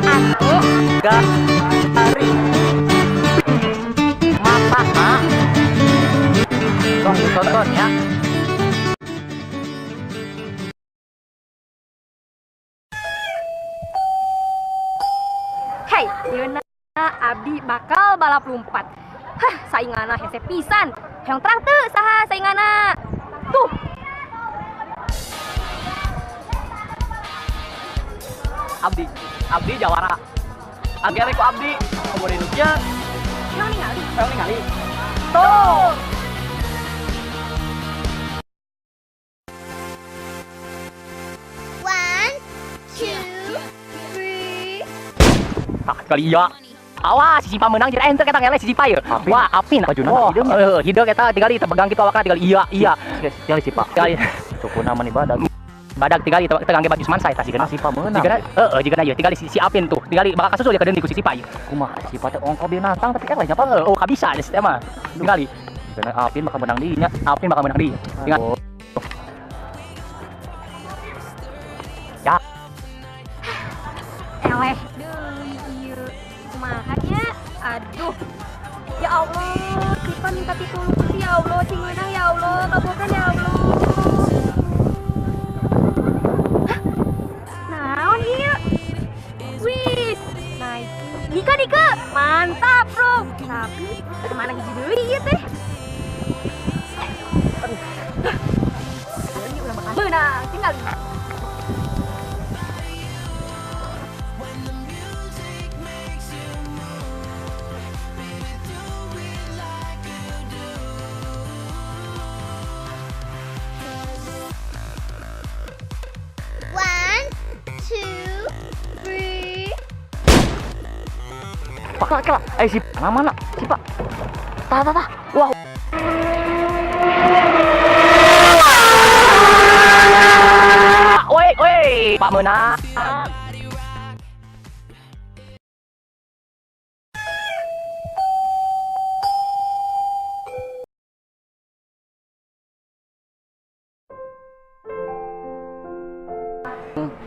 Anu Gari. Mata mak. Tong ditonton ya. Hei, yeuna abdi bakal balap lompat. Hah, saingana hese pisan. Hoyong terang teu saha saingana. Tuh. Abdi, abdi jawara. Agere ku abdi, komo nu kieu. Hoyong ningali. Hoyong ningali. Tuh. One, two, three. Tah kali iya. Awas, si Sipa menang jadi ente kita ngeleh si Sipa ya. Wah, Apin. Bajuna oh, hideung ya? Heeh, hideung eta tinggal tepegang kitu awakna tinggal iya, iya. Tinggal si Pak. Tinggal Cukuna mani badag. Badag tinggal teu ngangge baju semansa eta sigana. Si Sipa meunang. Sigana heeh, jigana ieu tinggal si Apin tuh. Tinggal bakal kasusul ya kedeun ku si Sipa ieu. Kumaha si Sipa teh ongko bieu nantang tapi eleh nya Pak. Heeh, oh kabisa geus teh mah. Tinggal Sigana Apin bakal menang deui nya. Apin bakal menang deui. Tinggal. Ya. Eleh deui ieu. Kumaha nya? Aduh. Ya Allah, Sipa minta pitulung ya Allah, cing meunang ya Allah, kabulkan ya Allah. Hah? Naon ieu? Wis, naik. Nika Nika, mantap bro. Tapi kemana hiji deui ieu teh? Aduh. Ini ulah bakal meunang, tinggal. One, two, three. Pak, kela. Eh si mana mana? Si Pak. Tah tah tah. Wah. Woi, woi, Pak menang.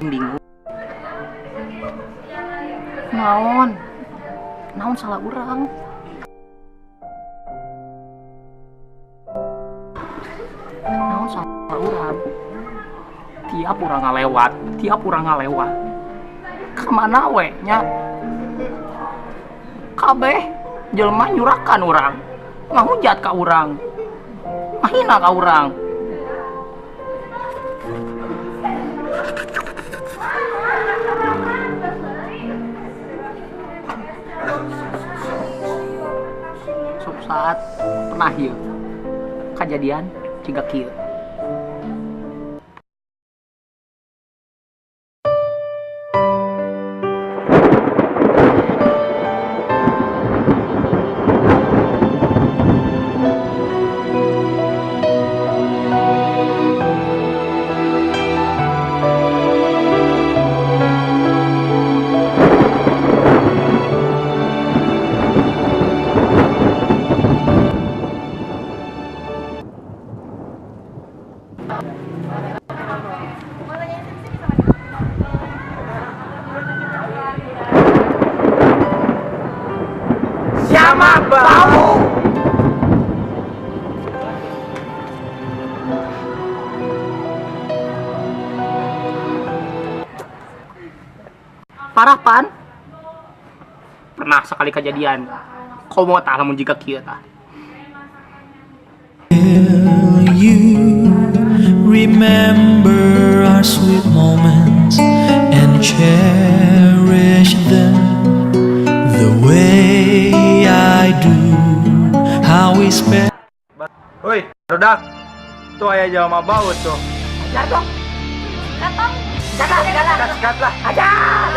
Bingung. Naon? Naon salah urang? Naon salah urang? Tiap urang ngalewat, tiap urang ngalewat. Kemana we nya? Kabeh jelema nyurakan urang, ngahujat ka urang, ngahina ka urang. Suatu saat pernah ieu kejadian jiga kieu. Siapa bau? Parah pan? Pernah sekali kejadian. Komo tah lamun jiga kieu tah. Will you remember our sweet moments and cherish them the way I do? How we spent. Woi, barudak. Tuh aya jelema baut tuh. Ajar dong. Katong. Sikat, sikat lah. Ajar.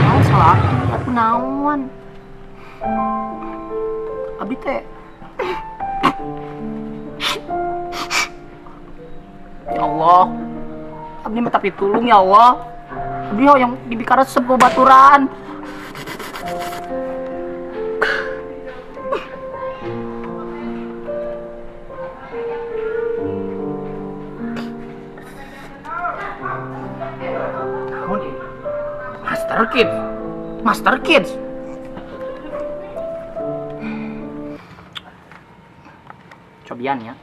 Naon salah? Aku Kunaon? Abdi teh. Ya Allah. Abdi mah tapi tulung ya Allah. Abdi yang dibikaresep ku baturan. Master Kids. Master Kids. Cobian ya.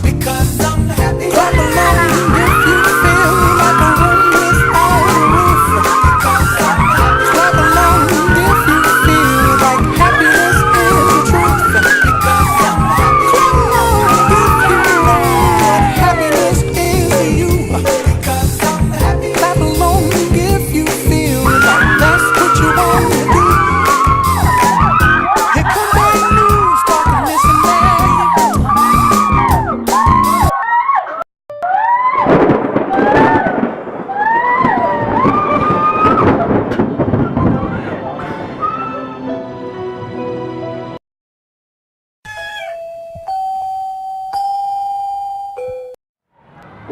Because I'm happy. Clap along if you feel like a room without a roof. Clap along if you feel like happiness is the truth. Clap along if you know what happiness is to you. Clap along if you feel like that's what you want to do. Here come bad news, talking this and that.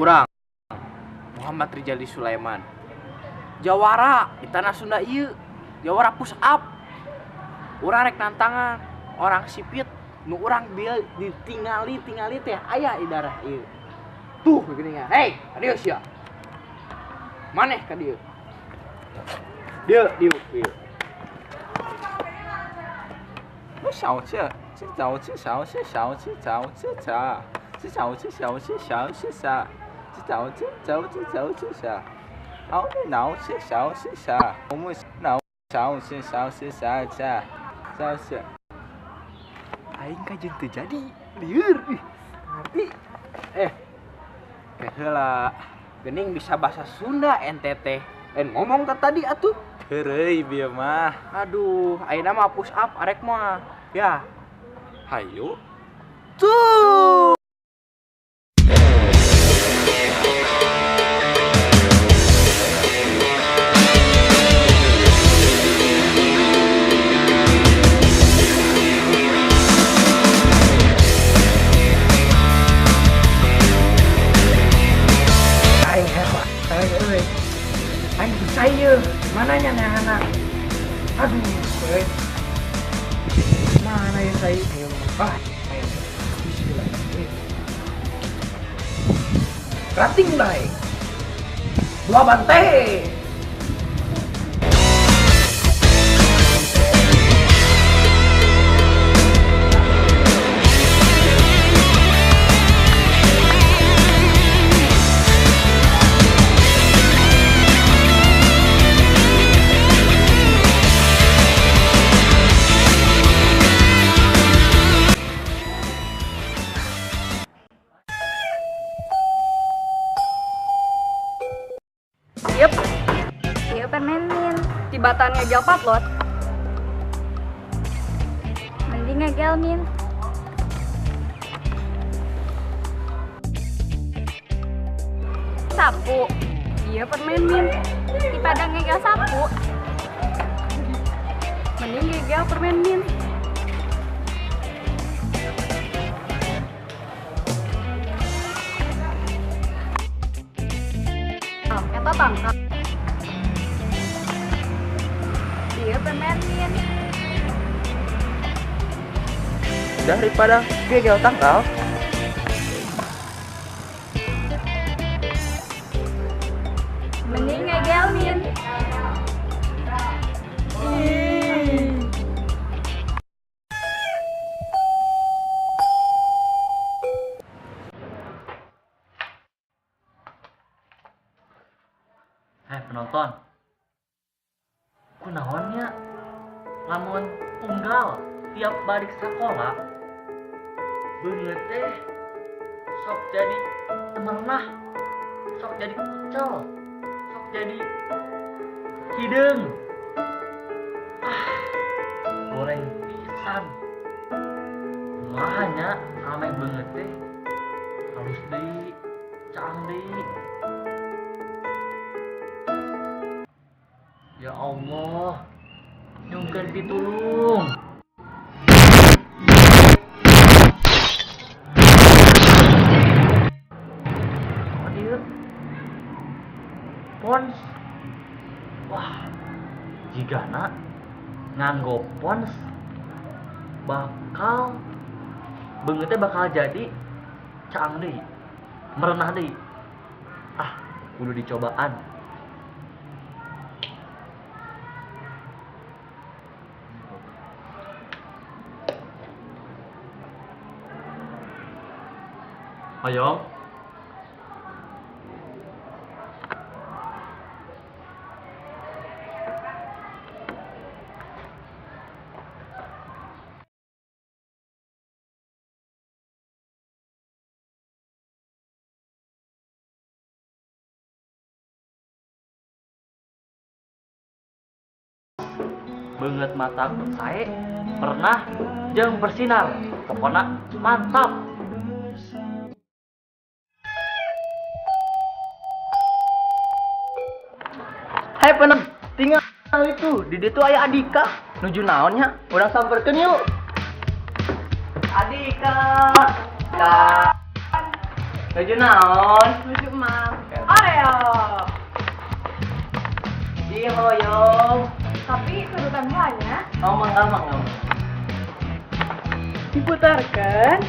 Urang Muhammad Rijali Sulaiman, jawara di tanah Sunda ieu, jawara push up. Urang rek nantangan orang sipit nu urang bieu ditingali tingali teh aya di darah ieu. Tuh geuningan. Hei, ka dieu sia. Maneh ka dieu. Dieu dieu dieu. 小气，这早起小气小气早起早，这早起小气小气啥？这早起早起早起啥？好你脑气小气啥？我们脑小气小气啥啥？小气。 Aing kajeun teu jadi lieur ih ngerti Heula, geuning bisa bahasa Sunda ente teh ngomong teh tadi atuh. Heureuy bieu mah. Aduh, ayeuna mah push up arek mah ya. Hayu. Tuh. Aing hebat, aing euy. Aing bisa ieu, mananya neangan. Aduh, euy. Mana ya saya? Ayo, ah, ayo. Bismillahirrahmanirrahim. Rating baik. Dua bantai. Yep. Ieu permen min. Tibatan ngegel patlot. Mending ngegel min. Sapu. Iya permen min. Tipada ngegel sapu. Mending ngegel permen min. Eta tangkap. Iya permen min. Daripada gegel tangkal. Mending ngegel min. Hai penonton, kunaonnya lamun unggal tiap balik sekolah beungeut teh sok jadi temenah, sok jadi kucel, sok jadi hideung. Ah, goreng pisan. Mahanya rame beungeut teh halus deui, caang deui. Allah, nyungkeun pitulung. Pons. Wah, jigana nganggo pons bakal beungeutnya bakal jadi caang deui, merenah deui. Ah, kudu dicobaan. Ayo. Beungeut mata sae pernah jeung bersinar, pokona mantap. Hai penem, tinggal itu di ditu aya Adika nuju naon nya, urang samperkeun yuk. Adika, Ka. Nuju naon? Nuju emang Oreo. Dihoyong. Tapi sedutan banyak. Oh, mangga. Diputarkan,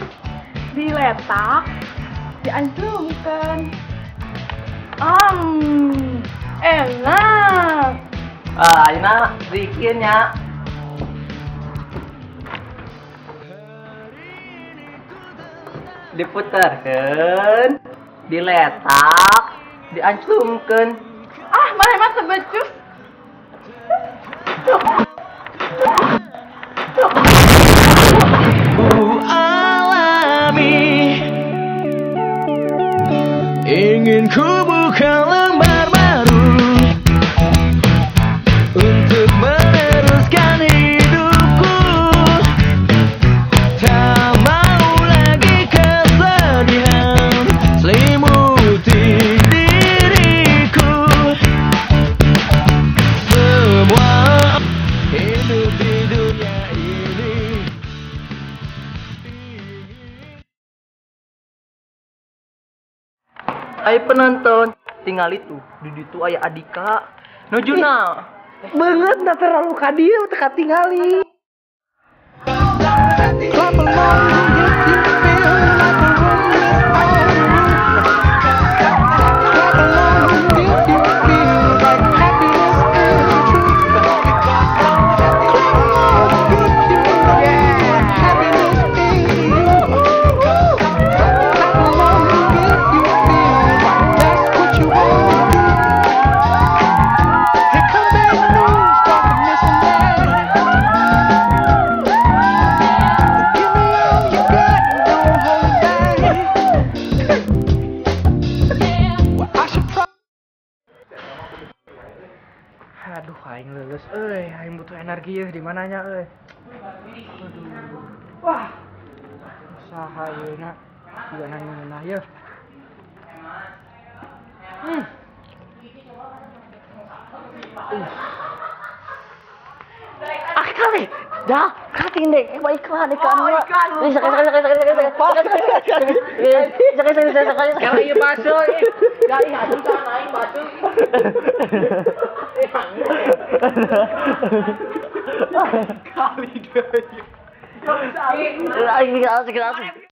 diletak, diancurkan. Enak. Ah, ayeuna bikin ya. Diputarkan, diletak, diancurkan. Ah, mana mah sebecus. Ku alami, ingin ku buka lembar baru untuk meneruskan hidupku. Tak mau lagi kesedihan selimuti diriku. Semua hidup di dunia ini. Hai penonton, tinggal itu di ditu aya Adika nuju na. Beungeut na terlalu ka dieu teu katingali. Clap along if you feel like a room without a roof. Clap along if you feel like happiness is the truth. Clap along if you know what happiness is to you. Clap along if you feel like that's what you wanna do. Here come bad news, talking this and that. Give me all you got, don't hold back. Well, I should probably. Aduh, aing leuleus euy, aing butuh energi euy di mananya euy. Aduh. Wah. Usaha ieu na. Juga nanya ieu. Ah, kali. Dah, kating deh. Iklan, iklan. Oh, iklan. Kalau ieu basuh, ya ih aduh tangan aing basuh. Kali deui. Asik, asik.